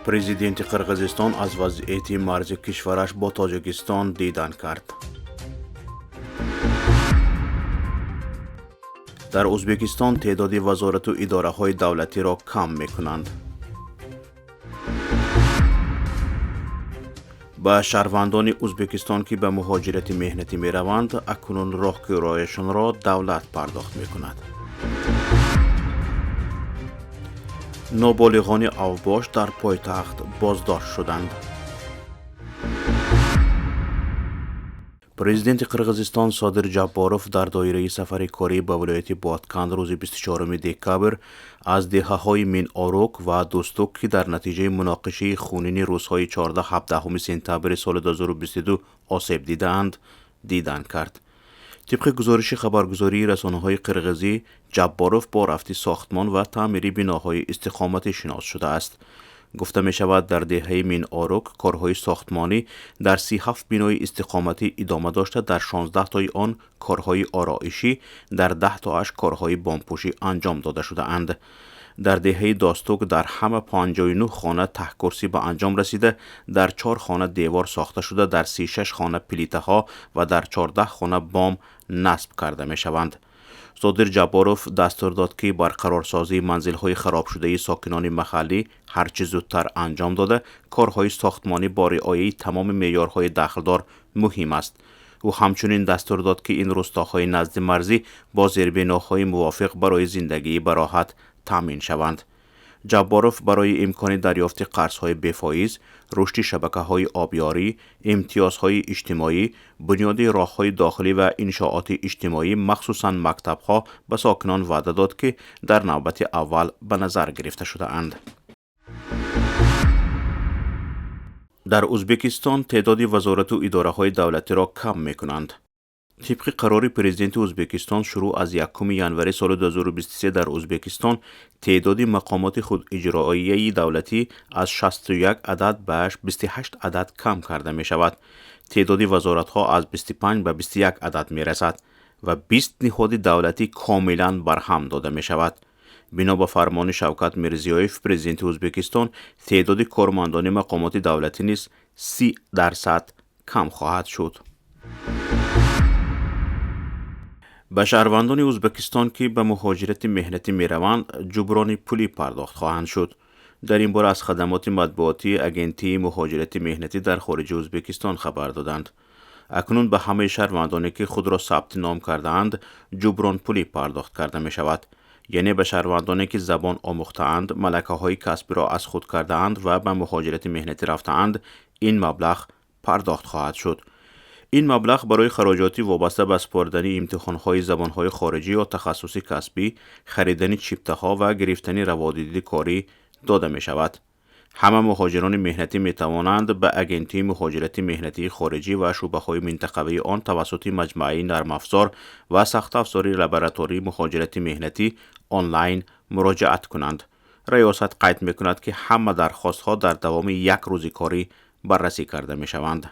Президенти Қирғизистон аз вазъияти марзи кишвараш бо Тоҷикистон дидан кард. Дар Ӯзбекистон теъдоди вазорату идораҳои давлатиро кам мекунанд. Ба шаҳрвандони Ӯзбекистон, ки ба муҳоҷирати меҳнатӣ мераванд, акнун роҳкирояшонро давлат пардохт мекунад. Ноболиғони авбош дар пойтахт боздошт шуданд. Президенти Қирғизистон Содир Ҷабборов дар доираи сафари корӣ ба вилояти Ботканд рӯзи 24 декабр аз деҳаҳои Минорук ва Дӯстук, ки дар натиҷаи муноқишаи хунини рӯзҳои 14-17 сентябри соли 2022 осеб дидаанд, дидан кард. Тибқи гузориши хабаргузории расонаҳои қирғизӣ, Ҷабборов бо рафти сохтмон ва таъмири биноҳои истиқоматӣ шинос шудааст. Гуфта мешавад, дар деҳаи Минорук корҳои сохтмонӣ дар 37 бинои истиқоматӣ идома дошта, дар 16 тои он корҳои ороишӣ, дар 10 тоаш корҳои бомпӯшӣ анҷом дода шудаанд. Дар деҳаи Достук дар ҳама 59 хона таҳкурсӣ ба анҷом расида, дар 4 хона девор сохта шуда, дар 36 хона плитаҳо ва дар 14 хона бом насб карда мешаванд. Содир Ҷабборов дастур дод, ки барқарорсозии манзилҳои харобшудаи сокинони маҳаллӣ ҳарчи зудтар анҷом дода, корҳои сохтмонӣ бо риояи тамоми меъёрҳои дахлдор муҳим аст. Ӯ ҳамчунин дастур дод, ки ин рустоҳои назди марзӣ бо зербиноҳои мувофиқ барои зиндагии бароҳат таъмин шаванд. Ҷабборов барои имкони дарёфти қарзҳои бефоиз, рушди шабакаҳои обёрӣ, имтиёзҳои иҷтимоӣ, бунёди роҳҳои дохилӣ ва иншооти иҷтимоӣ, махсусан мактабҳо, ба сокинон ваъда дод, ки дар навбати аввал ба назар гирифта шудаанд. Дар Ӯзбекистон теъдоди вазорату идораҳои давлатиро кам мекунанд. Тибқи қарори президенти Ӯзбекистон, шурӯъ аз 1 январи соли 2023 дар Ӯзбекистон теъдоди мақомоти худиҷроияи давлатӣ аз 61 адад ба 28 адад кам карда мешавад. Теъдоди вазоратҳо аз 25 ба 21 адад мерасад ва 20 ниҳоди давлатӣ комилан барҳам дода мешавад. Бино ба фармони Шавкат Мирзиёев, президенти Ӯзбекистон, теъдоди кормандони мақомоти давлатӣ низ 30% кам хоҳад шуд. Ба шаҳрвандони Ӯзбекистон, ки ба муҳоҷирати меҳнатӣ мераванд, ҷуброни пулӣ пардохт хоҳанд шуд. Дар ин бора аз хадамоти матбуотии Агентии муҳоҷирати меҳнатӣ дар хориҷи Ӯзбекистон хабар доданд. Акнун ба ҳамаи шаҳрвандоне, ки худро сабти ном кардаанд, ҷуброн пулӣ пардохт карда мешавад. Яъне ба шаҳрвандоне, ки забон омӯхтаанд, малакаҳои касбиро аз худ кардаанд ва ба муҳоҷирати меҳнатӣ рафтаанд, ин маблағ пардохт хоҳад шуд. Ин маблағ барои хароҷоти вобаста ба супоридани имтиҳонҳои забонҳои хориҷӣ ё тахассуси касбӣ, харидани чиптаҳо ва гирифтани раводиди корӣ дода мешавад. Ҳама муҳоҷирони меҳнатӣ метавонанд ба Агентии муҳоҷирати меҳнатии хориҷӣ ва шӯъбаҳои минтақавии он тавассути маҷмӯаи нармафзор ва сахтафзори лаборатории муҳоҷирати меҳнатӣ онлайн муроҷиат кунанд. Раёсат қайд мекунад, ки ҳама дархостҳо дар давоми як рӯзи корӣ баррасӣ карда мешаванд.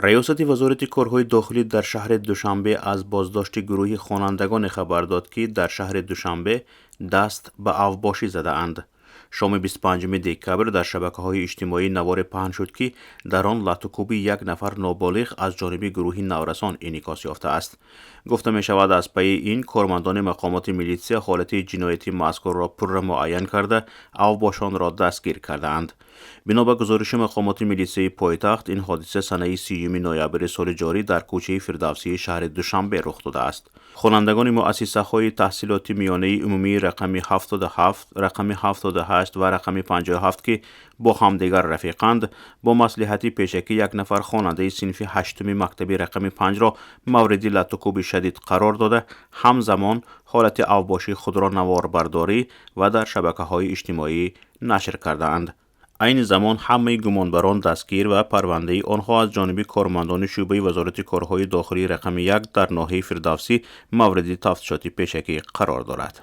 Раёсати вазорати корҳои дохилӣ дар шаҳри Душанбе аз боздошти гурӯҳи хонандагоне хабар дод, ки дар шаҳри Душанбе даст ба авбошӣ задаанд. Шоми 25 декабр дар шабакаҳои иҷтимоӣ наворе паҳн шуд, ки дар он латукӯби як нафар ноболиғ аз ҷониби гурӯҳи наврасон инъикос ёфтааст. Гуфта мешавад, аз пайи ин кормандони мақомоти милитсия ҳолати ҷиноятии мазкурро пурра муайян карда, авбошонро дастгир кардаанд. Бино ба гузориши мақомоти милитсияи пойтахт, ин ҳодиса санаи 30 ноябри соли ҷорӣ дар кӯчаи Фирдавсии шаҳри Душанбе рух додааст. Хонандагони муассисаҳои таҳсилоти миёнаи умумии рақами 77, рақами 78 ва рақами 57, ки бо ҳамдигар рафиқанд, бо маслиҳати пешакӣ як нафар хонандаи синфи ҳаштуми мактаби рақами 5-ро мавриди латукӯби шадид қарор дода, ҳамзамон ҳолати авбошии худро наворбардорӣ ва дар шабакаҳои иҷтимоӣ нашр кардаанд. Айни замон ҳамаи гумонбарон дастгир ва парвандаи онҳо аз ҷониби кормандони шӯъбаи вазорати корҳои дохилии рақами 1 дар ноҳияи Фирдавсӣ мавриди тафтишоти пешакӣ қарор дорад.